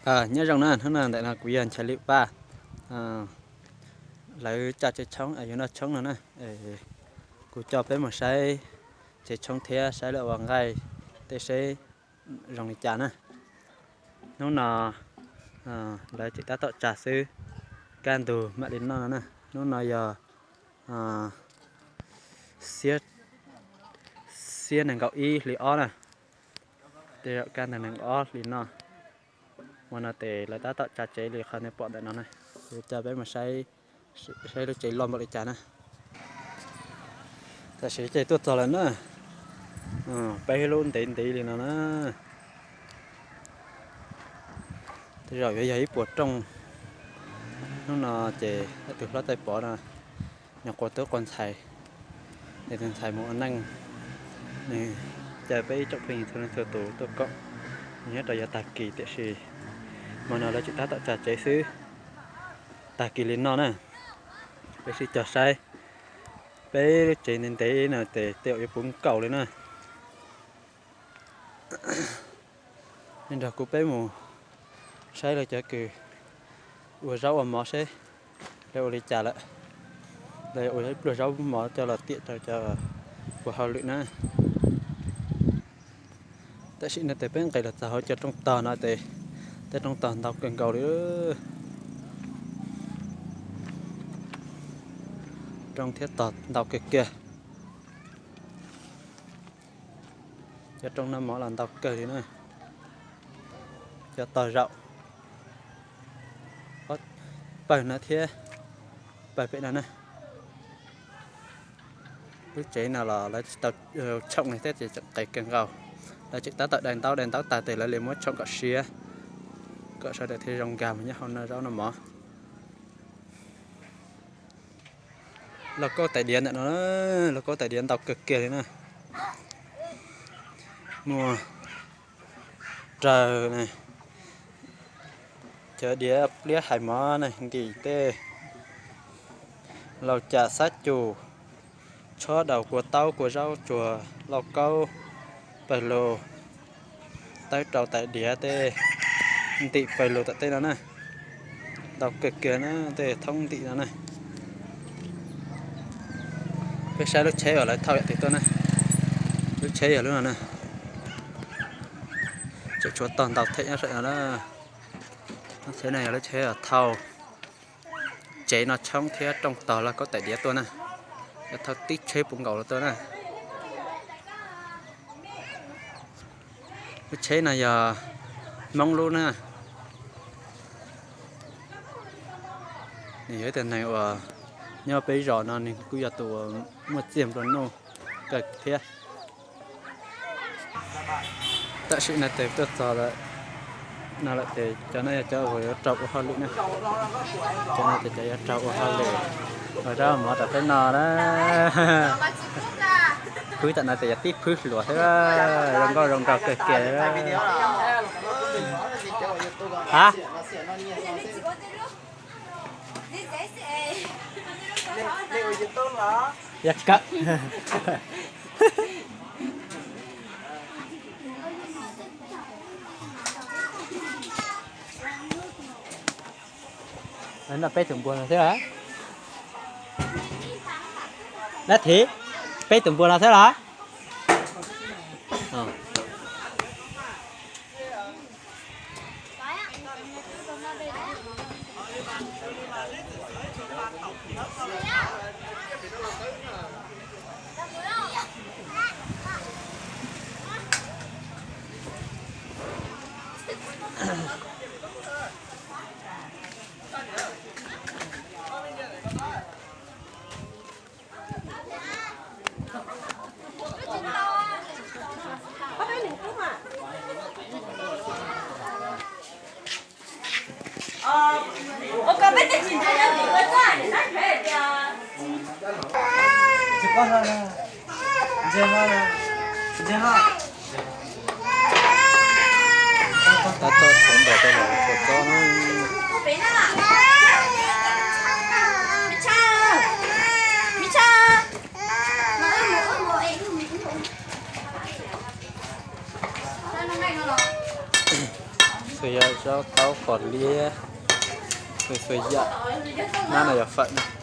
Nyob zoo na, hnub no ntawm no kuv yog Nchaiv Lwm Paj, lawv tsa tsev tshoob, yuav noj tshoob no na. Kuv coj peb mus saib tsev tshoob thiab saib lawv ua nqaij tej seb zoo li cas na. Hnub no lawv tseem tab tom tsa xwb, kaj ntug mam li noj no na. Hnub no yog xiab nees nkaum ib hli ob na, tej zaum kaj ntug nees nkaum ob hli no. Ua no ces lawv tab tom tsa tsev li qhov nej pom ntawm no na. Kuv coj peb mus saib, saib lub tsev loj npaum li cas na. Tam sim ces tuaj txog lawm na, peb lub ntev ntev li no na. Tej zaum yuav yog ib puas rooj. Hnub no ces tus hlob Txaij Pov no nws quas tub quas ntxhais, nws tus ntxhais mus ua neej, nws caw peb ib tsoom phooj ywg txhua leej txhua tus tuaj koom, nws nyob rau yav tag kis tiam sis hmo no lawv tseem tab tom tsa tsev xwb. Tag kis li no na, peb sib cog saib, peb lub tsev ntev ntev no ces tej zaum yuav puv nkaus li na. Nej nrog kuv peb mus saib lawv cov kws ua zaub ua mov seb lawv ua li cas lawm, lawv ua ib pluag zaub mov coj los tiam rau cov ua hauj lwm na. Tam sim no ces peb nqes los txog hauv cov rooj tog no ces tej rooj tog ntau kawg nkaus li. Rooj thiab tog ntau kawg kiag. Cov rooj noj mov los ntau kawg li na. Cov tog zaum pawg no thiab pawg pem no na. Lub tsev no los lawv tsis tau tshoom li thiab ces tseem nqes kawg nkaus. Lawv tseem tab tom dai ntaub, dai ntaub tag ces lawv li muab tshoom kom siav, kom sawv daws thiaj zoo nkag mus nyob hauv noj zaub noj mov. Lauj kaub tais diav ntawm no, lauj kaub tais diav ntau kawg kiag li na. Muaj raws, cov diav pliab hais mov ne, ntim tej, laus cam xab cum, tshob daus kua taub kua zaub tsuag, lauj kaub, pawg lug, tawb rau tais diav tej, ntim pawg lug tom tej no na. Ntau kawg kiag na, tej thoob ntim no na. Peb saib lub tsheb uas lawv thauj yam twg tuaj na. Lub tsheb yog lub no na. Tseem tshuav tog ntau them nyob saum no na. Lub tsheb no yog lub tsheb uas thauj tsev noj tshoob thiab rooj tog lauj kaub tais diav tuaj na. Yog thauj tib tsheb puv nkaus los tuaj na. Lub tsheb no yog Hmoob lub na. Nws yog ib tug neeg uas nyob peb zos no nws kuj yog tus uas muaj txiaj nplua nuj kawg thiab. Tam sim no ces tuaj txog lawm no lawm ces cov no yog cov uas yuav raug ua hauj lwm na. Cov no ces cov yuav raug ua hauj lwm, ua zaub mov rau peb no na. Phwb tam no ces yog tib phwb hluas thiab, zoo nkauj zoo nraug kawg kiag. Ha, yog kawm. No peb tus npua no xwb las. Nab Thiv, peb tus npua no xwb las. Tab tom txhoov npam rau los ua tsob na. Tus yog zaub taub qos liab, tus xuas yam, nab no yog fawm.